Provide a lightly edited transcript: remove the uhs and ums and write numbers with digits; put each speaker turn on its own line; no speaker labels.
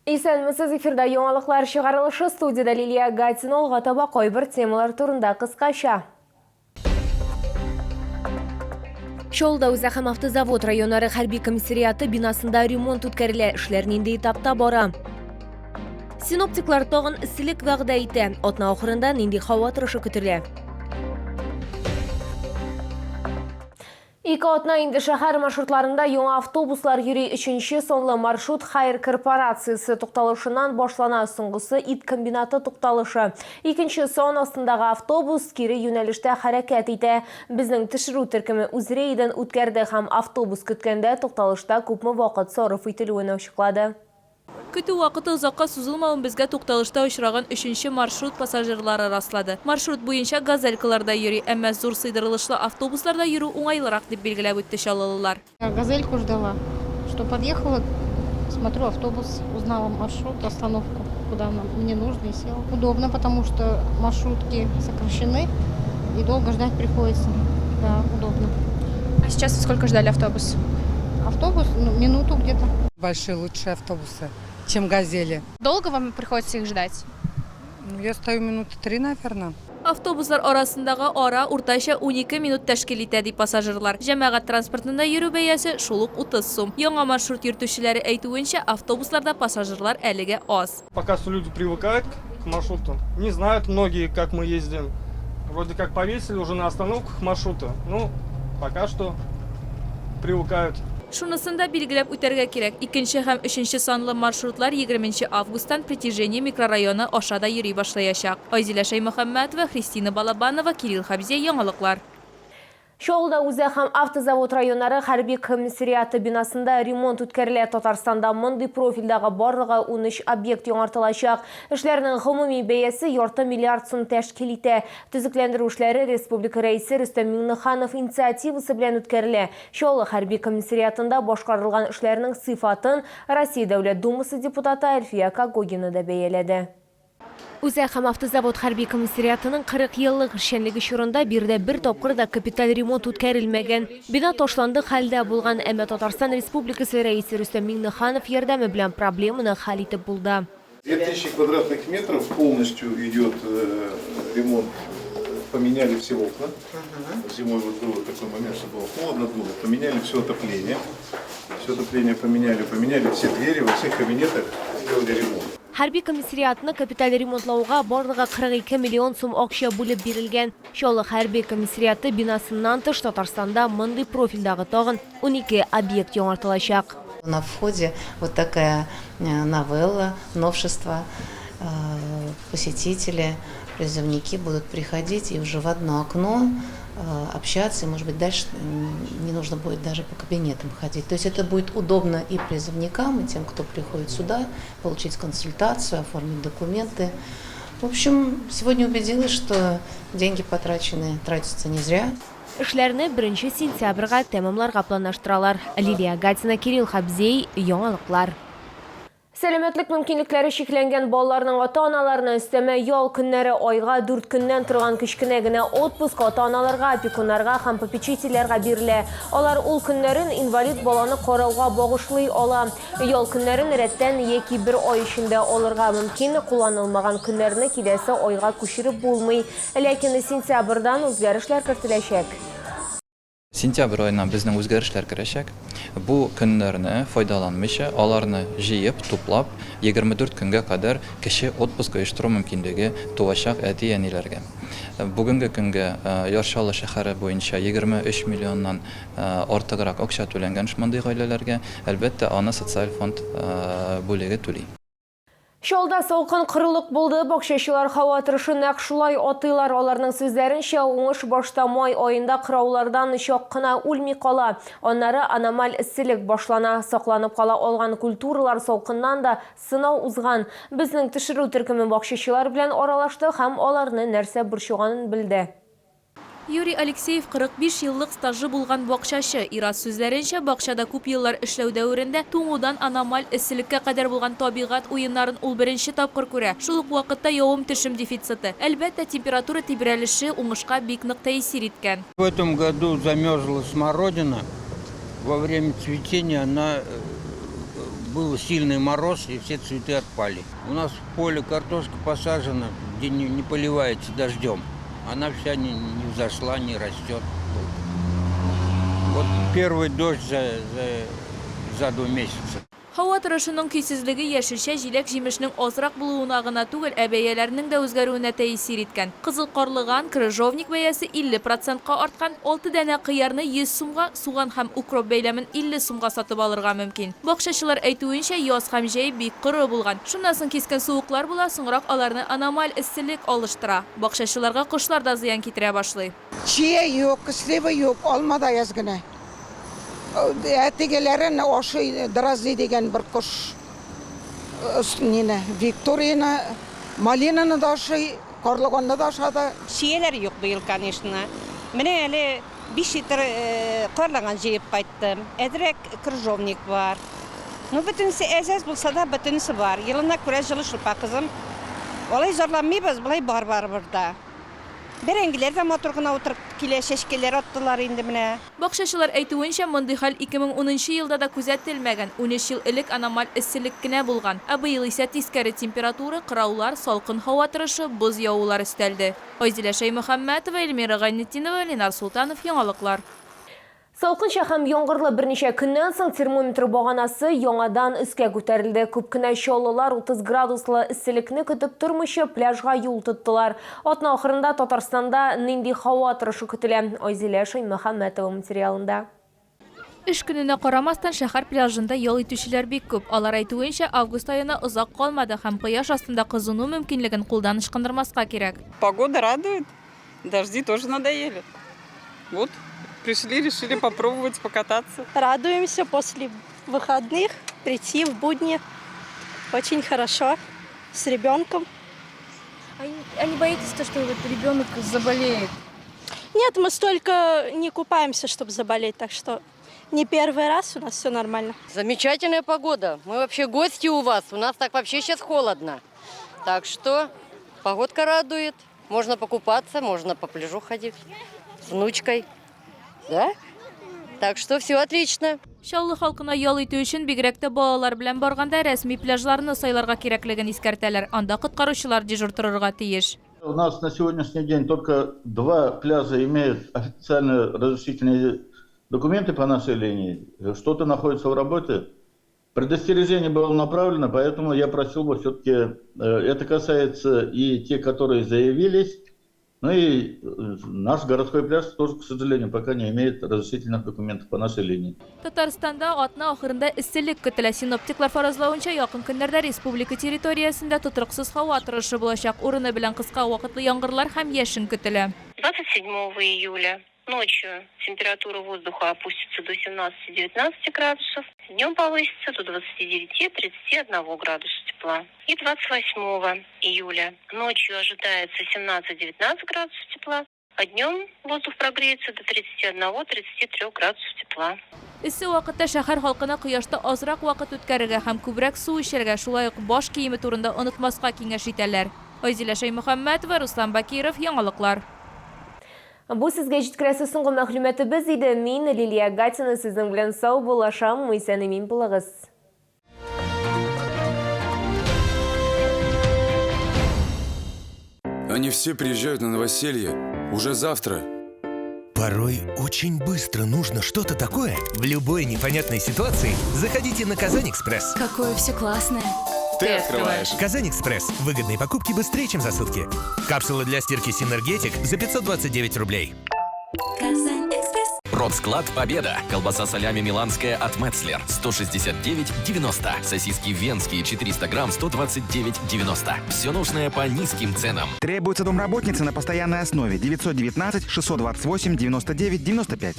Исәнмесез, эфирда яңалыклар чыгарылышы, студиядә Лилия Гатина. Алга таба кайбер темалар турында кыскача. Чаллыда Үзәк һәм Автозавод районнары хәрби комиссариаты бинасында ремонт үткәрелә. Эшләр нинди этапта бара? Синоптиклар тагын эсселек вәгъдә итә. Атна ахырында нинди һава торышы көтелә? Ике атна инде шәһәр маршрутларында яңа автобуслар йөри. Өченче санлы маршрут Хайер корпорациясе тукталышыннан башлана, соңгысы ит комбинаты тукталышы. Икенче сан астындагы автобус кире юнәлештә хәрәкәт итә. Безнең төшерү төркеме үз рейдын үткәрде һәм автобус көткәндә тукталышта күпме вакыт сарыф ителүен ачыклады.
Көтү вакыты озакка сузылмавын безгә тукталышта очраган өченче маршрут пассажирлары раслады. Маршрут буенча газелькалар да йөри, әмма зур сыйдырылышлы автобусларда йөрү уңайлырак, дип билгеләп үтте чаллылылар.
Газельку ждала, что подъехала, смотрю, автобус, узнала маршрут, остановку, куда мне нужно, и села. Удобно, потому что маршрутки сокращены и долго ждать приходится. Да, удобно.
А сейчас сколько ждали автобус?
Автобус, ну, минуту где-то.
Большие лучшие автобусы, чем газели.
Долго вам приходится их ждать?
Ну, я стою минуты три, наверное.
Автобуслар арасындагы ара уртача 12 минут тәшкил итә, ди пассажирлар. Җәмәгать транспортында йөрү бәясе шул ук 30 сум. Яңа маршрут йөртүчеләре әйтүенчә, автобусларда пассажирлар әлегә аз.
Пока что люди привыкают к маршруту. Не знают многие, как мы ездим. Вроде как повесили уже на остановках маршруты. Ну, пока что привыкают.
Шунысын да билгеләп үтәргә кирәк, икенче һәм өченче санлы маршрутлар егерменче августтан Притяжение микрорайоны аша да йөри башлаячак. Айзилә Шәймөхәммәтова, Христина Балабанова, Кирилл Хәбзиә, Яңалыклар.
Чаллыда Үзәк һәм Автозавод районнары хәрби комиссариаты бинасында ремонт үткәрелә. Татарстанда мондый профильдагы барлыгы 13 объект яңартылачак. Эшләрнең гомуми бәясе ярты миллиард сум тәшкил итә. Төзекләндерү эшләре республика Рәисе Рөстәм Миңнеханов инициативасы белән үткәрелә. Чаллы хәрби комиссариатында башкарылган эшләрнең сыйфатын Россия Дәүләт Думасы депутаты Әлфия Когогина да бәяләде. Үзәк һәм Автозавод хәрби комиссариатының 40 еллык эшчәнлеге чорында биредә бер тапкыр да капиталь ремонт үткәрелмәгән. Бина ташландык хәлдә булган, әмма Татарстан Республикасы Рәисе Рөстәм Миңнеханов ярдәме белән проблеманы хәл итеп булды.
2000 квадратных метров полностью идет ремонт, поменяли все окна. Зимой вот был такой момент, что было холодно было. Поменяли все отопление. Все отопление поменяли, поменяли все двери во всех кабинетах, сделали ремонт.
Хәрби комиссариатны капиталь ремонтлауга барлыгы 42 миллион сум акча бүлеп бирелгән. Чаллы хәрби комиссариаты бинасыннан тыш Татарстанда мондый профильдагы тагын 12 объект яңартылачак.
На входе вот такая новелла, новшество. Посетители, призывники будут приходить и уже в одно окно общаться, и, может быть, дальше не нужно будет даже по кабинетам ходить. То есть это будет удобно и призывникам, и тем, кто приходит сюда, получить консультацию, оформить документы. В общем, сегодня убедилась, что деньги потрачены, тратятся не зря.
Эшләрне беренче сентябрьгә тәмамларга планлаштыралар. Лилия Гатина, Кирилл Хабзей, Яңалыклар. Сәламәтлек мөмкинлекләре чикләнгән балаларның ата-аналарына өстәмә ял көннәре айга дүрт көннән торган кечкенә генә отпуск ата-аналарга, опекуннарга һәм попечительләргә бирелә. Алар ул көннәрен инвалид баланы карауга багышлый ала. Ял көннәрен рәттән яки бер ай эчендә алырга мөмкин, кулланылмаган көннәрне киләсе айга күчереп булмый. Ләкин сентябрьдан үзгәрешләр кертеләчәк.
Сентябрь аена безнең үзгәрешләр керәчәк. Бу көннәрне файдаланмыйча, аларны җыеп, туплап, 24 көнгә кадәр кече отпуск оештыру мөмкинлеге туачак әти-әниләргә. Бүгенге көнгә Яр Чаллы шәһәре буенча 23 миллионнан артыграк акча түләнгән мондый гаиләләргә. Әлбәттә, аны социаль фонд бүлеге түли.
Чаллыда салкын корылык булды. Бакчачылар һава торышын нәкъ шулай атыйлар. Аларның сүзләренчә, уңыш башта май аенда кыраулардан чак кына үлми кала. Аннары аномаль эсселек башлана. Сакланып кала алган культуралар салкыннан да сынау узган. Безнең төшерү төркеме бакчачылар белән аралашты һәм аларны нәрсә борчыганын белде.
Юрий Алексеев 45 еллык стажы булган бакчачы. Ир-ат сүзләренчә, бакчада күп еллар эшләү дәверендә туңудан аномаль эсселеккә кадәр булган табигать уеннарын ул беренче тапкыр күрә. Шул ук вакытта явым-төшем дефициты. Әлбәттә, температура тибрәлеше уңышка бик нык тәэсир иткән.
В этом году замерзла смородина, во время цветения она Был сильный мороз, и все цветы отпали. У нас в поле картошка посажена, где не поливается дождем. Она вся не взошла, не растет. Вот первый дождь за 2 месяца.
Һава торышының көйсезлеге яшелчә, җиләк-җимешнең азрак булуына гына түгел, ә бәяләрнең дә үзгәрүенә тәэсир иткән. Кызыл карлыган, крыжовник бәясе 50 процентка арткан, 6 данә кыярны 100 сумга, суган һәм укроп бәйләмен 50 сумга сатып алырга мөмкин. Бакчачылар әйтүенчә, яз һәм җәй бик коры булган. Шуннан соң кискен суыклар була, соңрак аларны аномаль эсселек алыштыра. Бакчачыларга кошлар да зыян китерә башлый.
Чия юк, слива юк, алма да әз генә. Ә тегеләрен ашый дрозды дигән бер кош. Нине, викторияны, малинаны да ашый, карлыганны да ашады.
Чияләр юк быел, конечно. Менә әле 5 литр карлыган җыеп кайттым. Әзрәк крыжовник бар. Ну, бөтенесе әз-әз булса да, бөтенесе бар. Елына күрә җылы шулпа, кызым. Алай зарланмыйбыз, болай бар барыбер да. Бәрәңгеләр дә матур гына утырып килә, чәчкәләр аттылар инде менә.
Бакчачылар әйтүенчә, мондый хәл 2010 елда да күзәтелмәгән. 13 ел элек аномаль эсселек кенә булган. Ә быел исә тискәре температура, кыраулар, салкын һава торышы, боз явулар өстәлде. Айзилә Шәймөхәммәтова, Эльмира Гайнетдинова, Ленар Султанов, Яңалыклар.
Салкынча һәм яңгырлы берничә көннән соң термометр баганасы яңадан өскә күтәрелде. Күп кенә чаллылар 30 градуслы эсселекне көтеп тормыйча пляжга юл тоттылар. Атна ахырында Татарстанда нинди һава торышы көтелә? Айзилә Шәймөхәммәтова материалында.
Эш көненә карамастан, шәһәр пляжында ял итүчеләр бик күп. Алар әйтүенчә, август аена озак калмады һәм кояш астында кызыну мөмкинлеген кулдан ычкындырмаска кирәк.
Погода радует, дожди тоже надоели. Вот, пришли, решили попробовать покататься.
Радуемся после выходных прийти в будни. Очень хорошо с ребенком.
А не боитесь то, что вот ребенок заболеет?
Нет, мы столько не купаемся, чтобы заболеть, так что не первый раз, у нас все нормально.
Замечательная погода. Мы вообще гости у вас. У нас так вообще сейчас холодно. Так что погодка радует. Можно покупаться, можно по пляжу ходить с внучкой. Да? Так что все отлично.
Чаллы халкына ял итү өчен бигрәк тә балалар белән барганда рәсми пляжларны сайларга кирәклеген искәртәләр. Анда коткаручылар дежур торырга тиеш.
У нас на сегодняшний день только два пляжа имеют официально разрешительные документы по нашей линии. Что-то находится в работе. Предостережение было направлено, поэтому я просил бы все-таки, это касается и тех, которые заявились, ну и наш городской пляж тоже, к сожалению, пока не имеет разрешительных документов по нашей линии.
Татарстанда атна ахырында эсселек көтелә. Синоптиклар фаразлавынча, якын көннәрдә республика территориясендә тотрыксыз һава торышы булачак. Урыны белән кыска вакытлы яңгырлар һәм яшен көтелә.
27 июля ночью температура воздуха опустится до 17-19 градусов, днем повысится до 29-31 градуса тепла. И 28 июля ночью ожидается 17-19 градусов тепла, а днем воздух прогреется до 31-33 градусов тепла.
Эссе вакытта шәһәр халкына кояшта азрак вакыт үткәрергә һәм күбрәк су эчәргә, шулай ук баш киеме турында онытмаска киңәш итәләр. Айзилә Шәймөхәммәтова, Руслан Бакиров, Яңалыклар.
Бу сезгә җиткерәсе соңгы мәгълүматыбыз иде. Мин Лилия Гатина сезнең белән саубуллашам. Исән имин булыгыз.
Они все приезжают на новоселье уже завтра.
Порой очень быстро нужно что-то такое. В любой непонятной ситуации заходите на Казань Экспресс.
Какое все классное.
Ты открываешь.
Казань Экспресс. Выгодные покупки быстрее, чем за сутки. Капсула для стирки Синергетик за 529 рублей.
Казань Экспресс.
Продсклад Победа. Колбаса салями миланская от Метцлер 169,90. Сосиски венские 400 грамм 129,90. Все нужное по низким ценам.
Требуется домработница на постоянной основе 919 628 99 95.